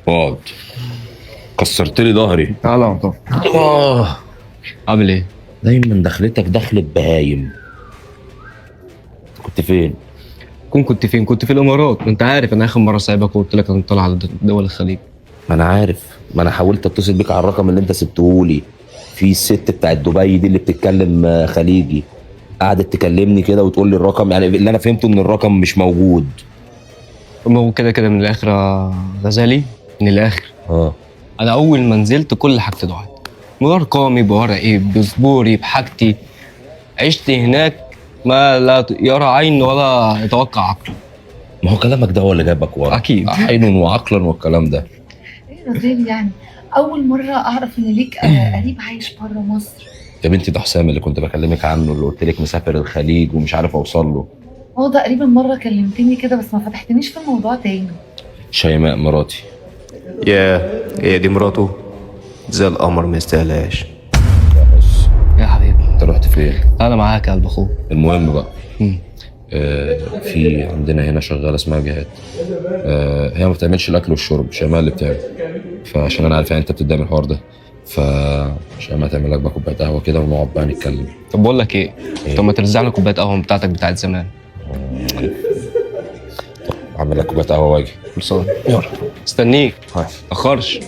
اقعد. كسرت لي ظهري. تعالى يا مطر. اه. عامل ايه؟ دايما دخلتك دخلة بهايم. كنت فين؟ كنت فين؟ كنت في الامارات، ما انت عارف انا اخر مرة سايبك وقلت لك انا طالع على دول الخليج. ما انا عارف، ما انا حاولت اتصل بيك على الرقم اللي انت سبتهولي. في الست بتاعت دبي دي اللي بتتكلم خليجي، قعدت تكلمني كده وتقول لي الرقم، يعني اللي انا فهمته ان الرقم مش موجود. ما هو كده كده من الاخر يا غزالي، من الاخر. اه. انا اول ما نزلت كل حاجتي ضاعت، بارقامي بورقي بصبوري بحاجتي. عشت هناك ما لا يرى عين ولا يتوقع عقل. ما هو كلامك ده هو اللي جابك ورا. اكيد. عين وعقلا والكلام ده. ايه غزال، يعني اول مرة اعرف ان ليك قريب عايش بره مصر. يا بنتي ده حسام اللي كنت بكلمك عنه، اللي قلت لك مسافر الخليج ومش عارف اوصل له. هو تقريبا مرة كلمتني كده بس ما فتحتنيش في الموضوع تاني. شيماء مراتي. يا هي دي مراته؟ زي القمر ما يستاهلهاش. بس يا حبيبي. انت رحت فين؟ انا معاك يا قلب اخوك. المهم بقى، مم. في عندنا هنا شغالة اسمها جهاد. هي ما بتعملش الاكل والشرب، شيماء اللي بتعمل. فعشان انا عارف يعني انت بتتضايق من الحوار ده، فشيماء تعمل لك بقى كوباية قهوة كده ونقعد بقى نتكلم. طب بقول لك ايه؟ إيه؟ طب ما ترزع لي كوباية قهوة بتاعتك بتاعت زمان. اعمل لك كوباية قهوة واجي. خلصان، يلا استنيك. هاي. اخرش.